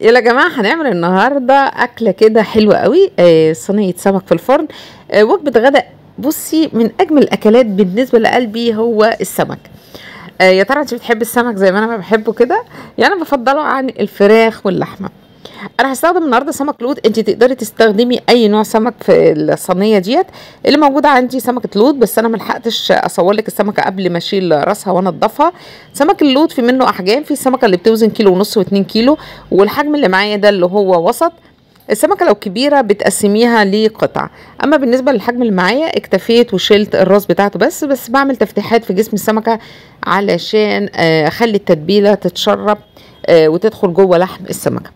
يلا يا جماعة، هنعمل النهارده اكله كده حلوة قوي، صينية سمك في الفرن، وجبة غداء. بصي، من اجمل الاكلات بالنسبة لقلبي هو السمك. يا ترى انت بتحبي السمك زي ما انا ما بحبه كده؟ يعني انا بفضله عن الفراخ واللحمة. انا هستخدم النهارده سمك لوط، انت تقدري تستخدمي اي نوع سمك في الصينية ديت. اللي موجودة عندي سمكة لوط، بس انا ملحقتش اصور لك السمكة قبل ما اشيل راسها وانضفها. سمك اللوط في منه احجام، في السمكة اللي بتوزن 1.5 كيلو و2 كيلو، والحجم اللي معايا ده اللي هو وسط. السمكة لو كبيرة بتقسميها لقطع. اما بالنسبة للحجم اللي معايا اكتفيت وشلت الراس بتاعته بس بعمل تفتيحات في جسم السمكة علشان اخلي التتبيله تتشرب وتدخل جوه لحم السمكة.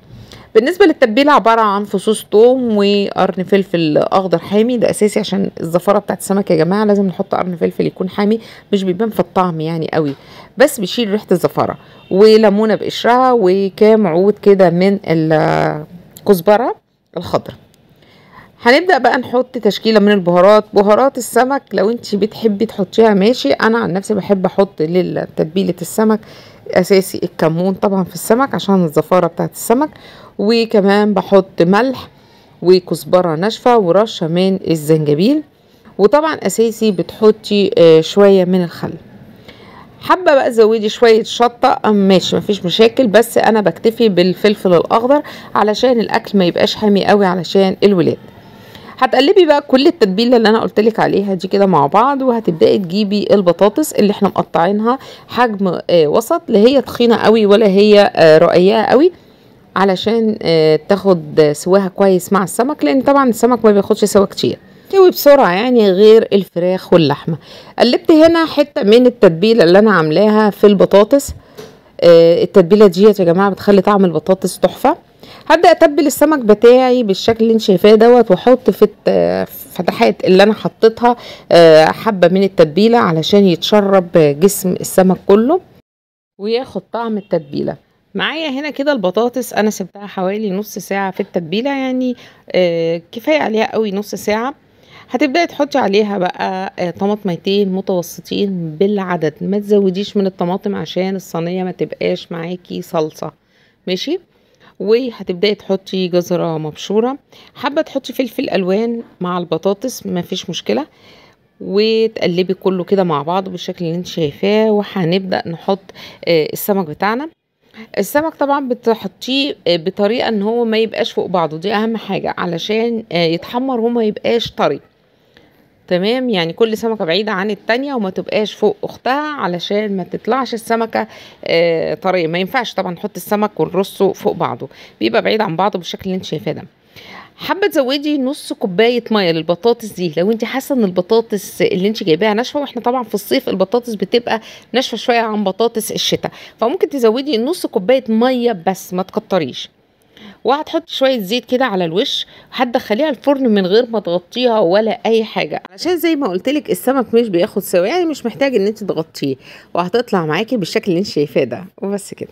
بالنسبة للتتبيله عبارة عن فصوص ثوم وقرن فلفل اخضر حامي، ده اساسي عشان الزفاره بتاعت السمك يا جماعة، لازم نحط قرن فلفل يكون حامي، مش بيبان في الطعم يعني قوي، بس بيشيل ريحه الزفاره، وليمونه بقشرها، وكام عود كده من الكزبره الخضراء. هنبدا بقى نحط تشكيله من البهارات. بهارات السمك لو انت بتحبي تحطيها ماشي، انا عن نفسي بحب احط لتتبيله السمك اساسي الكمون طبعا في السمك عشان الزفاره بتاعت السمك، وكمان بحط ملح وكزبره ناشفة ورشه من الزنجبيل، وطبعا اساسي بتحطي شوية من الخل. حابة بقى تزودي شوية شطه ماشي مفيش مشاكل، بس انا بكتفي بالفلفل الاخضر علشان الاكل ما يبقاش حامي قوي علشان الولاد. هتقلبي بقى كل التتبيله اللي انا قلتلك عليها دي كده مع بعض، وهتبداي تجيبي البطاطس اللي احنا مقطعينها حجم وسط، لا هي تخينة قوي ولا هي رقيقه قوي، علشان تاخد سواها كويس مع السمك، لان طبعا السمك ما بياخدش سوا كتير، تستوي بسرعة يعني غير الفراخ واللحمة. قلبت هنا حتة من التتبيله اللي انا عاملاها في البطاطس. التتبيله ديت يا جماعة بتخلي طعم البطاطس تحفة. هبدا اتبل السمك بتاعي بالشكل اللي انت شايفاه دوت، واحط في الفتحات اللي انا حطيتها حبه من التتبيله علشان يتشرب جسم السمك كله وياخد طعم التتبيله. معايا هنا كده البطاطس انا سبتها حوالي نص ساعة في التتبيله، يعني كفاية عليها قوي نص ساعة. هتبداي تحطي عليها بقى طماطميتين متوسطين بالعدد، ما تزوديش من الطماطم عشان الصينية ما تبقاش معاكي صلصه، ماشي. وهتبداي تحطي جزرة مبشوره، حابة تحطي فلفل الوان مع البطاطس ما فيش مشكلة، وتقلبي كله كده مع بعض بالشكل اللي انت شايفاه. وهنبدا نحط السمك بتاعنا. السمك طبعا بتحطيه بطريقة ان هو ما يبقاش فوق بعضه، دي اهم حاجة علشان يتحمر وما يبقاش طري، تمام. يعني كل سمكة بعيدة عن التانية وما تبقاش فوق اختها علشان ما تطلعش السمكة طرية. ما ينفعش طبعا نحط السمك ونرصه فوق بعضه، بيبقى بعيد عن بعضه بالشكل اللي انت شايفاه ده. حابة تزودي نص كوباية مية للبطاطس دي لو انت حاسه ان البطاطس اللي انت جايباها ناشفة، واحنا طبعا في الصيف البطاطس بتبقى ناشفة شوية عن بطاطس الشتاء، فممكن تزودي نص كوباية مية بس ما تكتريش. وهتحطي شوية زيت كده على الوش، هتدخليها الفرن من غير ما تغطيها ولا اي حاجة، علشان زي ما قلتلك السمك مش بياخد سوا، يعني مش محتاج ان انت تغطيه، وهتطلع معاكي بالشكل اللي انت شايفاه ده. وبس كده.